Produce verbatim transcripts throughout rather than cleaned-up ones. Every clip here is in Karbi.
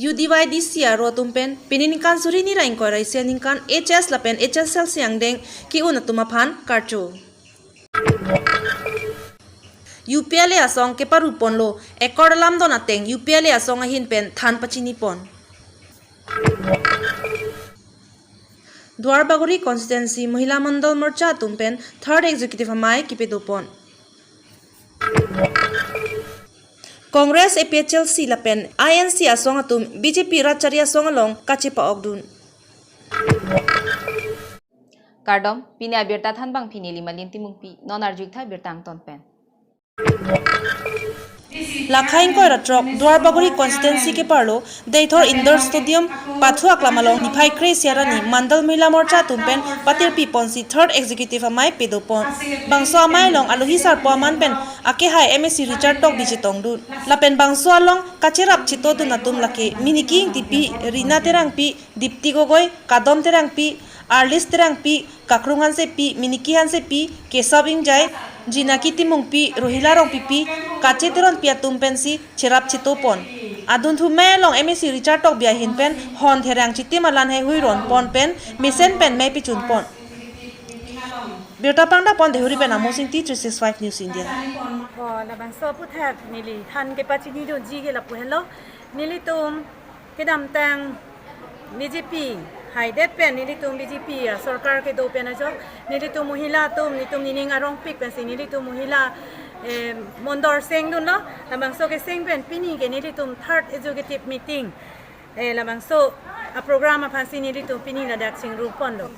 U D Y D C aro atum pen pini ningkan suri ni ra ingkoi ra isi aningkan H S lapen H S L C angdeng ke-un atum aphan karcho. U P L A asong keparu ponlo, ekor alam don ateng U P L A asong ahin pen than pachini pon. Duarbagori constituency Mahila Mandal Morcha atum pen third executive amei kepedo pon. Congress, A P H L C lapen I N C asong atum B J P rat chari asong along kachepa-okdun. Kardom, pini abirta thanbangpi neli Malin Timungpi, non arju-ik tha birta angton pen. Lakha ingkoi ra throk Duarbagori constituency keparlo Deithor Indoor Stadium pathu aklam along niphai kre-isi arni Mandal Mahila Morcha atum pen patirpi ponsi third executive amei pedo pon. Bangso amei along alohi sarpo aman pen akehai M A C Richard Tokbi chetongdun. Lapen bangso along kacherap chetodun atum lake Miniki Ingtipi, Rina Terangpi, Dipti Gogoi, Kadom Terangpi, Arlis Terangpi, Kakrung Hansepi, Miniki Hansepi, Kesab Ingjai, Jinaki Timungpi, Rohila Rongpipi, Kache Teronpi atum pensi cherap cheto pon. Adunthu mei along M A C Richard Tokbi ahin pen hon therang chitim alan heihui ron pon pen mesen pen mei pichun pon. Birta pangdak pon Deihori pen Amos Ingti, three six five News India. Oh, labangso aphuthak neli than kepachinidunji ke lapu henlo. Nelitum kedamtang B J P haidet pen nelitum B J P asorkar kedo pen ajok nelitum mohila atum nelitum nening arongpik pensi nelitum mohila, eh, mondor sengdunlo. Labangso keseng pen pini ke nelitum third executive meeting, eh, labangso aprogram aphansi nelitum pini ladak chingrum ponlo.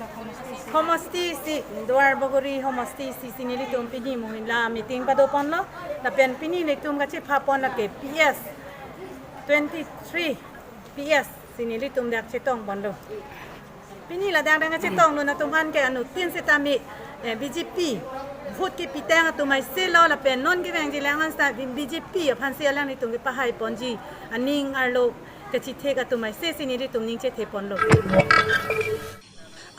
Homosti isi, Duarbagori homosti isi si nelitum pini mohila meeting pado ponlo. Lapen pini nelitum kachepha pon lake P S twenty-three P S si nelitum dak chetong ponlo. Pini ladak dak chetongdun atum aphan ke anuttin setame, eh, B J P vote kepitang atum aiselo lapen non kevangji lang-an seta B J P aphansi alanglitum kepahai ponji aning arlo kachithek atum aise si nelitum ning chethe ponlo.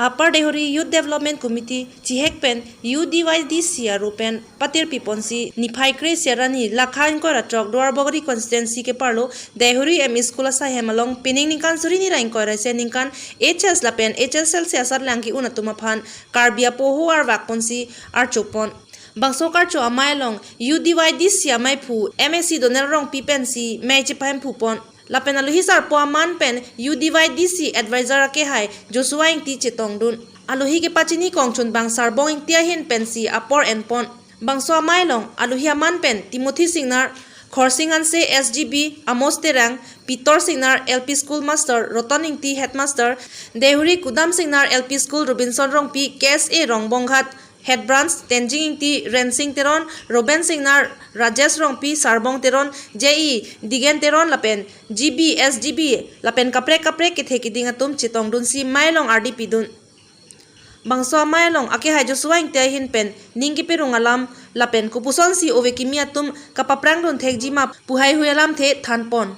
Upper Deihori Youth Development Committee chihek pen U D Y D C aro pen patirpi ponsi niphai kre-isi arni lakha ingkoi ra throk Duarbagori constituency keparlo Deihori M E School asaihem along pining ningkan suri ni ra ingkoi ra isi aningkan H S lapen H S L C asatlang ke-un atum aphan Karbi apoho arvak ponsi archo pon. Bangso karcho amei along U D Y D C ameiphu M A C Donald Rongpi pensi mei chepahemphu pon. Lapen alohi sarpo aman pen U D Y D C advisor akehai Joshua Ingti chetongdun. Alohi kepachini kongchunbang Sarbong Ingti ahin pensi apor enpon. Bangso amei along alohi aman pen Timothy Singnar, Khorsing Hanse, S G B, Amos Terang, Pitor Singnar, L P School Master, Roton Ingti, Headmaster, Deihori Kudam Singnar L P School, Robinson Rongpi, K S A Rongbonghat, Head Branch, Tenzing Ingti, Rensing Teron, Roben Singnar, Rajesh Rongpi, Sarbong Teron, J E Digen Teron lapen G B, S G B lapen kaprek kaprek kethe keding atum chetongdunsi mei along ardi pidun. Bangso amei along akehai Joshua Ingti ahin pen ning keperung alam lapen kopusonsi ove kimi atum kapaprangdun thekji ma pu heihui alamthe thanpon.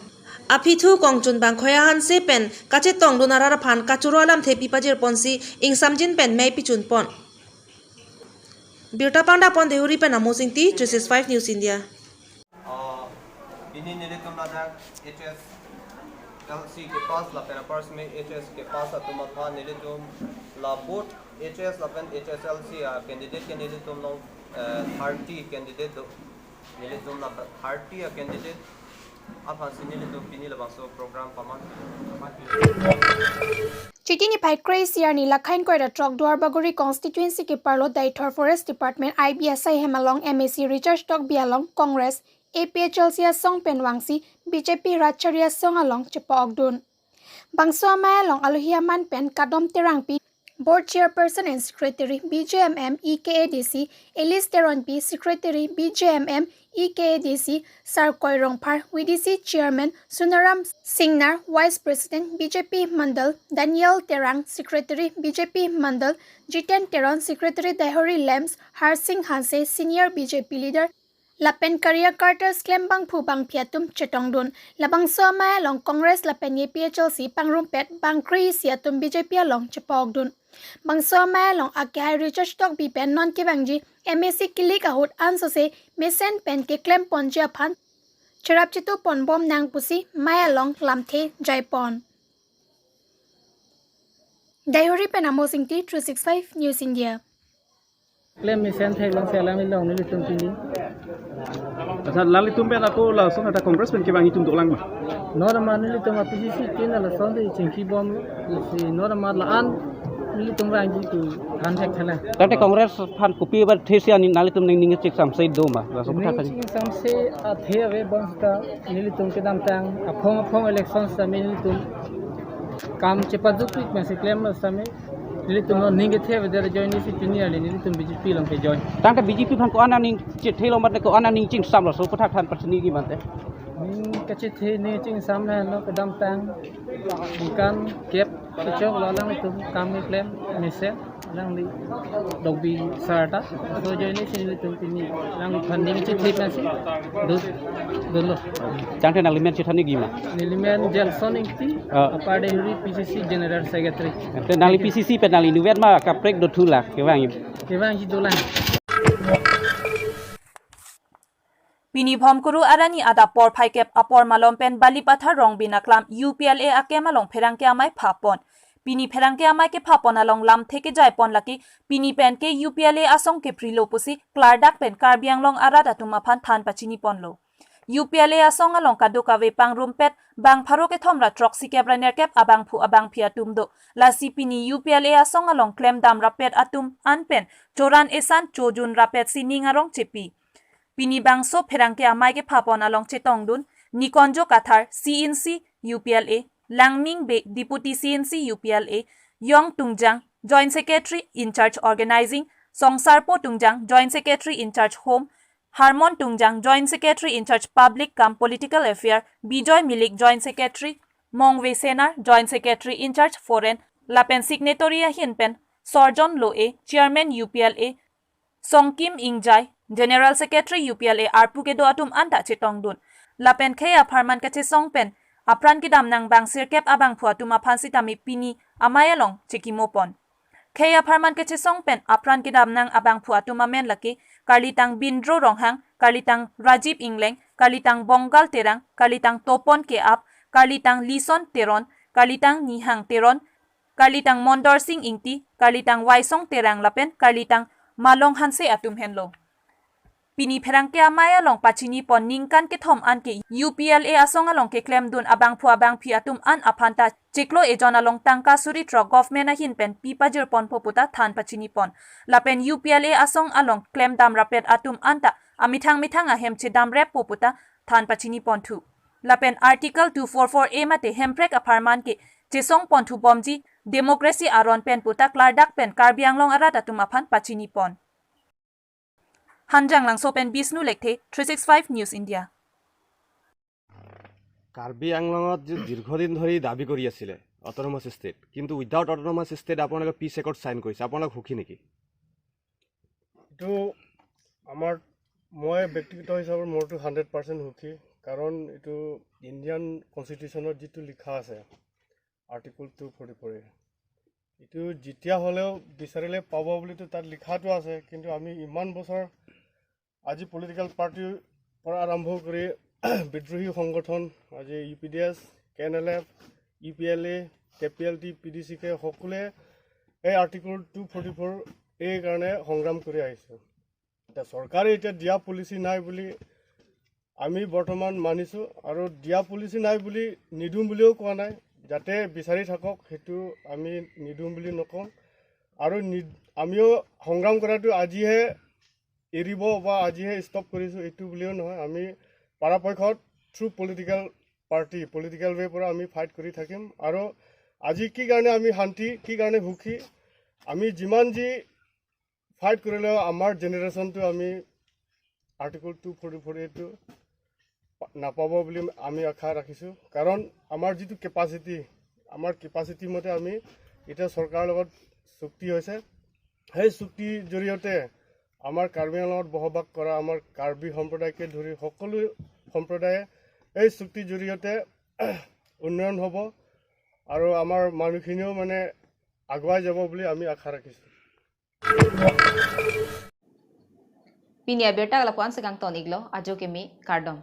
Aphi thu kongchunbang Khoya Hanse pen kachetongdun arat aphan kachoro alamthe pipajir ponsi ingsamjin pen mei pichun pon. Birta pangdak pon Deihori pen Amos Ingti, three six five News India. Ah, pini nelitum ladak H S L C kepass lapen apar seme H S kepass atum aphan nelitum la both H S lapen H S L C a candidate ke nelitum long, eh, thirty candidate do. Nelitum la thirty a candidate aphansi nelitum pini labangso program paman. Chiti niphai kre-isi arni lakha ingkoi ra throk Duarbagori constituency keparlo Deithor Forest Department I B asaihem along M A C Richard Tokbi along Congress, A P H L C asong pen vangsi B J P rat chari asong along chepa-okdun. Bangso amei along alohi aman pen Kadom Terangpi, Board Chairperson and Secretary B J M M E K A D C, Alice Teronpi, Secretary B J M M E K A D C, Sarkoi Rongphar, V D C Chairman Sunaram Singnar, Vice President B J P Mandal, Daniel Terang, Secretary B J P Mandal, Jiten Teron, Secretary Deihori Lamps, Harsing Hanse, Senior B J P Leader, lapen career karters klembangphu bangphi atum chetongdun. Labangso amei along Congress lapen A P H L C pangrumpet bang kre-isi atum B J P along chepa-okdun. Bangso amei along akehai Richard Tokbi pen non kevangji M A C kilik ahut ansose mesen pen keklem ponji aphan cherap chetu ponbom nang pusi amei along lamthe jaipon. Deihori pen Amos Ingti, three six five News India. Klem mesen theklong si alanglilong nelitum pini. Accha, alanglitum pen ako lason ada Congress pen kevang itum dolang ma? Non amat nelitum a P C C tin lason de chingki bomlo. Si non amat la-an nelitum vangji pu than thekthelang. Tangte Congress aphan kopi abathesi aning nanglitum ning ning chingsamse do ma? Laso ning kotha than. Chingsamse athe ave bonsita nelitum kedamtang aphong aphong election sitame nelitum kam chepadukpik masi klem sitame nelitum non ning kethe avedet ajoine si pini arni nelitum B J P along kejoin. Tangte B J P aphan ko-an aning chethe lo mate ko-an aning chingsam laso kotha than pachini ji mate? Ning kachethe ning chingsam na lo kedamtang ningkan kep kechok lo alanglitum kam keklem mesen alangli dokbi sarta. Laso ajoine si nelitum pini alangli aphan ning chethe pensi do dolo. Tangte nangli men chethan nangji ma? Neli men Jelson Ingti, ah, Upper Deihori P C C General Secretary. Te nangli P C C pen nangli inutvet ma kaprek do thu la kevang? Kevangji dolang. Pini Bhomkuru arni adap porphai kep apor malom pen Balipathar Rongbin aklam U P L A akem along pherangke amei phapon. Pini pherangke amei kephapon along lamthe kejaipon lake pini pen ke U P L A asong keprilo pusi klardak pen Karbi Anglong arat atum aphan than pachiniponlo. U P L A asong along kadokave pangrumpet bang pharo kethom ra throksi kep ra nerkep abangphu abangphi atum do. Lasi pini U P L A asong along klemdam rappet atum an pen choran esan chojun rappet si ning arong chepi. Pini bangso pherangke amei kephapon along chetongdun Nikonjo Kathar, C N C U P L A, Langming Bey, Deputy C N C U P L A, Yong Tungjang, Joint Secretary in charge Organizing, Songsarpo Tungjang, Joint Secretary in charge Home, Harmon Tungjang, Joint Secretary in charge Public cum Political Affair, Bijoy Milik, Joint Secretary, Mongve Senar, Joint Secretary in charge Foreign, lapen signatory ahin pen Sorjon Loe, Chairman U P L A, Songkim Ingjai, General Secretary U P L A arpu kedo atum anta chetongdun. Lapen khei apharman kachesong pen apran kedam nang bang sirkep abangphu atum aphan sitame pini amei along chekimopon. Khei apharman kachesong pen apran kedam nang abangphu atum amen lake karlitang Bindro Ronghang, karlitang Rajib Ingleng, karlitang Bongal Terang, karlitang Topon Keap, karlitang Lison Teron, karlitang Nihang Teron, karlitang Mondorsing Ingti, karlitang Waisong Terang lapen karlitang Malong Hanse atum henlo. Pini pherangke amei along pachinipon ningkan kethom an ke U P L A asong along keklemdun abangphu abangphi atum an aphanta chiklo ejon along tangka suri throk government ahin pen pi pajirponpo puta than pachinipon. Lapen U P L A asong along klemdam rappet atum anta amethang methang ahem chedam reppo puta than pachiniponthu. Lapen Article two four four A mate Hemprek apharman ke chesongponthubomji democracy aron pen puta klardak pen Karbi Anglong arat atum aphan pachinipon. Hanjanglangso pen Bishnu Lekthe, three six five News India. Karbi আংলঙত যি দীৰ্ঘদিন ধৰি দাবী কৰি আছিলে autonomous state, কিন্তু without autonomous state আপোনালোকে pitch accord চাইন কৰিছে, আপোনালোক সুখী নেকি? এইটো আমাৰ মই ব্যক্তিগত হিচাপত মোৰতো হাণ্ড্ৰেড পাৰ্চেণ্ট সুখী, কাৰণ এইটো ইণ্ডিয়ান কনষ্টিটিউশ্যনত যিটো লিখা আছে আৰ্টিকল টু ফৰ্টি ফ'ৰ এ, এইটো যেতিয়া হ'লেও বিচাৰিলে পাব বুলিতো তাত লিখাটো আছে, কিন্তু আমি ইমান বছৰ আজি পলিটিকেল পাৰ্টিৰ পৰা আৰম্ভ কৰি বিদ্ৰোহী সংগঠন, আজি U P D S, K N L F, U P L A, K P L T, P D C K, সকলোৱে এই আৰ্টিকল টু ফৰ্টি ফ'ৰ এৰ কাৰণে সংগ্ৰাম কৰি আহিছোঁ। এতিয়া চৰকাৰে এতিয়া দিয়া পলিচি নাই বুলি আমি বৰ্তমান মানিছোঁ আৰু দিয়া পলিচি নাই বুলি নিদিওঁ বুলিও কোৱা নাই, যাতে বিচাৰি থাকক, সেইটো আমি নিদিওঁ বুলি নকওঁ। আৰু নি- আমিও সংগ্ৰাম কৰাটো আজিহে এৰিব বা আজিহে ষ্টপ কৰিছোঁ, এইটো বুলিও নহয়। আমি পৰাপক্ষত থ্ৰু পলিটিকেল পাৰ্টি, পলিটিকেল ৱে পৰা আমি ফাইট কৰি থাকিম। আৰু আজি কি কাৰণে আমি শান্তি, কি কাৰণে সুখী, আমি যিমান যি ফাইট কৰিলেও আমাৰ জেনেৰেশ্যনটো আমি আৰ্টিকল টু ফৰ্টি ফ'ৰ এটো নাপাব বুলি আমি আশা ৰাখিছোঁ। কাৰণ আমাৰ যিটো কেপাচিটি, আমাৰ কেপাচিটি মতে আমি এতিয়া চৰকাৰৰ লগত চুক্তি হৈছে। সেই চুক্তিৰ জৰিয়তে আমাৰ কাৰ্বি আংলঙত বসবাস কৰা আমাৰ কাৰ্বি সম্প্ৰদায়কে ধৰি সকলো সম্প্ৰদায়ে এই চুক্তিৰ জৰিয়তে উন্নয়ন হ'ব আৰু আমাৰ মানুহখিনিও মানে আগুৱাই যাব বুলি আমি আশা ৰাখিছোঁ। Pini abirta lapu-an si kangton-iklo, ajo keme, kardom.